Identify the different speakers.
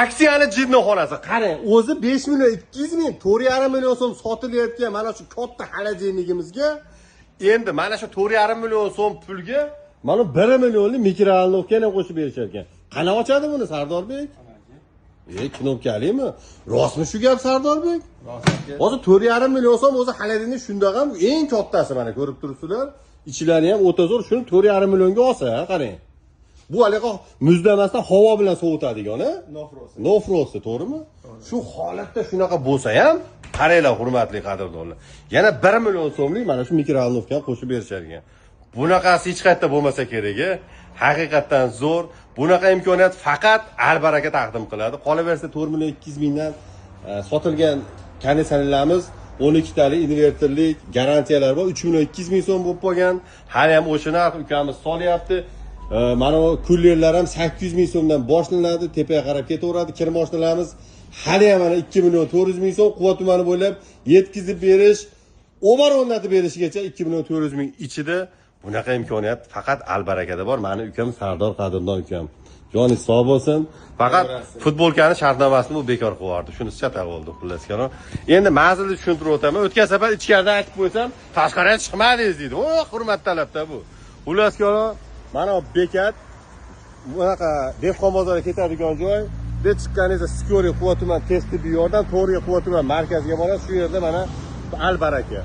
Speaker 1: Aksiyani jinnixonasi. Qarang, o'zi 5 million 200 ming, 4,5 million so'm sotilayotgan mana shu katta холодильник imizga endi mana shu 4,5 million so'm pulga mana 1 millionlik микроволновка ni ham qo'shib berishar ekan. Qanaqa ochadi buni, Sardorbek? E, knopkalimi? Rostmi shu gap, Sardorbek?
Speaker 2: Rost, aka.
Speaker 1: Hozir 4,5 million so'm o'zi холодильник, shundoq ham eng kattasi, mana ko'rib turibsizlar. Ichlari ham o'ta zo'r. Shuni 4,5 millionga olsa, qarang. Bu haligi muzlamasdan havo bilan sovutadigan, a?
Speaker 2: No frost.
Speaker 1: No frost, to'g'rimi? Shu holatda shunaqa bo'lsa ham, qaranglar, hurmatli qadrdonlar. Yana 1 million so'mlik mana shu микроволновка ni qo'shib berishar ekan. Bunaqasi hech qayerda bo'lmasa kerak, a? Haqiqatdan zo'r. Bunaqa imkoniyat faqat Albaraka taqdim qiladi. Qolaversa, 4 million 200 mingdan sotilgan konditsionerlarimiz 12 tali inverterlik, garantiyalar bor. 3 million 200 ming so'm bo'lib qolgan. Hali ham o'sha narx, ukamiz solyapti. Mana bu kullerlar ham 800 ming so'mdan boshlanadi, tepaga qarab ketaveradi. Kir moshinalarimiz hali ham mana 2 million 400 ming so'm. Quva tumani bo'ylab yetkazib berish, o'var o'rnatib berishigacha 2 million 400 ming ichida. Bunaqa imkoniyat faqat Albarakada bor. Mani ukam Sardor, qadrdon ukam. Joningiz sog' bo'lsin. Faqat futbolkani shartnomasini u bekor qilib yubordi. Shunisi chatoq bo'ldi, xullas kalom. Endi manzilni tushuntirib o'taman. O'tgan safar ichkaridan aytib qo'ysam, tashqariga chiqmadingiz deydi. O, hurmat talabda bu. Xullas kalom, mana bu bekat bunaqa dehqon bozoriga ketadigan joy. Deb chiqqaningizda скорый, Quva tuman tez tibbiy yordam, to'g'riga Quva tuman markaziga borasiz. Shu yerda mana Albaraka.